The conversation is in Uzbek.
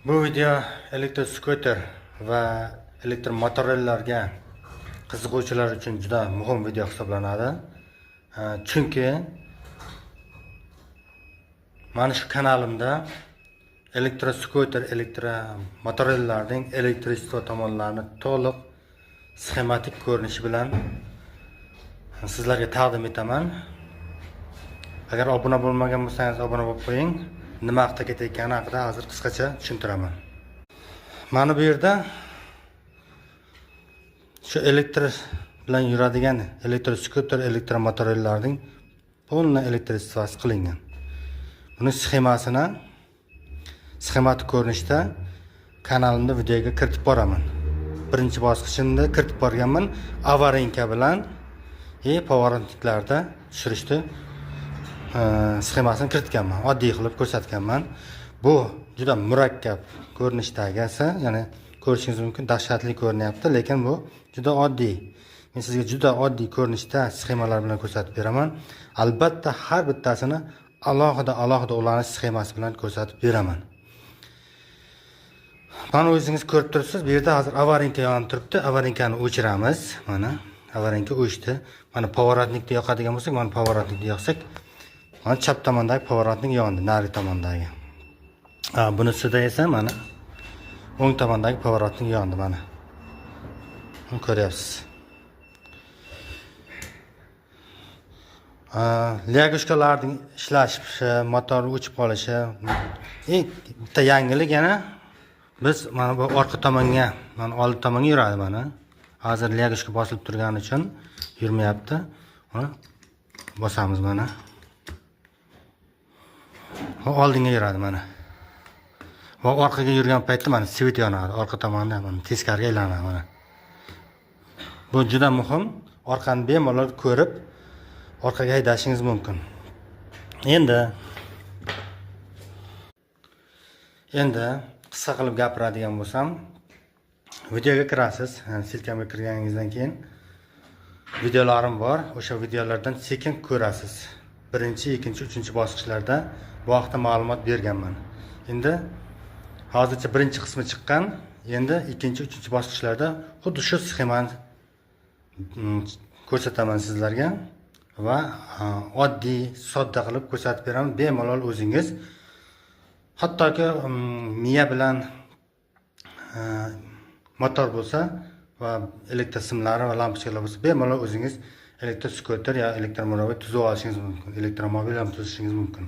Bu video elektroskuter va elektromotorlarga qiziquvchilar uchun juda muhim video hisoblanadi. Chunki mana shu kanalimda elektroskuter, elektromotorlarning электричество tomonlarini to'liq sxematik ko'rinishi bilan sizlarga taqdim etaman. Agar obuna bo'lmagan bo'lsangiz, obuna bo'lib qo'ying. Nima haqida ketayotgani haqida hozir qisqacha tushuntiraman. Mana bu yerda shu elektr bilan yuradigan elektroskuter, elektromotorlarning полный электричество si qilingan. Buni sxemasini sxematik ko'rinishda kanalimda videoga kiritib boraman. Birinchi bosqichini kiritib borganman аварийка bilan и поворотник larda tushirishni sxemasini kiritganman, oddiy qilib ko'rsatganman. Bu juda murakkab ko'rinishdagisi, ya'ni ko'rishingiz mumkin, dahshatli ko'rinyapti, lekin bu juda oddiy. Men sizga juda oddiy ko'rinishda sxemalar bilan ko'rsatib beraman. Albatta, har bittasini alohida alohida ulanish sxemasi bilan ko'rsatib beraman. Mana, o'zingiz ko'rib turibsiz, bu yerda hozir аварийка yonib turibdi. Аварийка ni o'chiramiz. Mana, аварийка o'chdi. Mana, поворотник ni yoqadigan bo'lsak, mana, поворотник ni yoqsak, mana, chap tomondagi поворотник yondi, narigi tomondagi. Bunisida esa mana o'ng tomondagi поворотник yondi, mana. Buni ko'ryapsiz. Лягушка larning ishlashi, motor o'chib qolishi. Eng bitta yangilik yana biz mana bu orqa tomonga, mana old tomonga yuradi mana. Hozir лягушка bosilib turgani uchun yurmayapti. Mana, bosamiz mana. Va oldinga yuradi mana. Va orqaga yurgan paytda mana свет yonadi. Orqa tomonda mana teskariga aylanadi mana. Bu juda muhim. Orqani bemalol ko'rib orqaga haydashingiz mumkin. Endi qisqa qilib gapiradigan bo'lsam, videoga kirasiz. Yani ссылка mga kirganingizdan keyin videolarim bor. O'sha videolardan sekin ko'rasiz. Birinchi, ikkinchi, uchinchi bosqichlarda bu haqda ma'lumot berganman. Endi hozircha birinchi qismi chiqqan. Endi ikkinchi, uchinchi bosqichlarda xuddi shu sxemani ko'rsataman sizlarga va oddiy, sodda qilib ko'rsatib beraman. Bemalol o'zingiz, hattoki miya bilan motor bo'lsa va elektr simlari va lampochkalar bo'lsa, bemalol o'zingiz elektr skuter yo elektromobil tuzib olishingiz mumkin. Elektromobil ham tuzishingiz mumkin.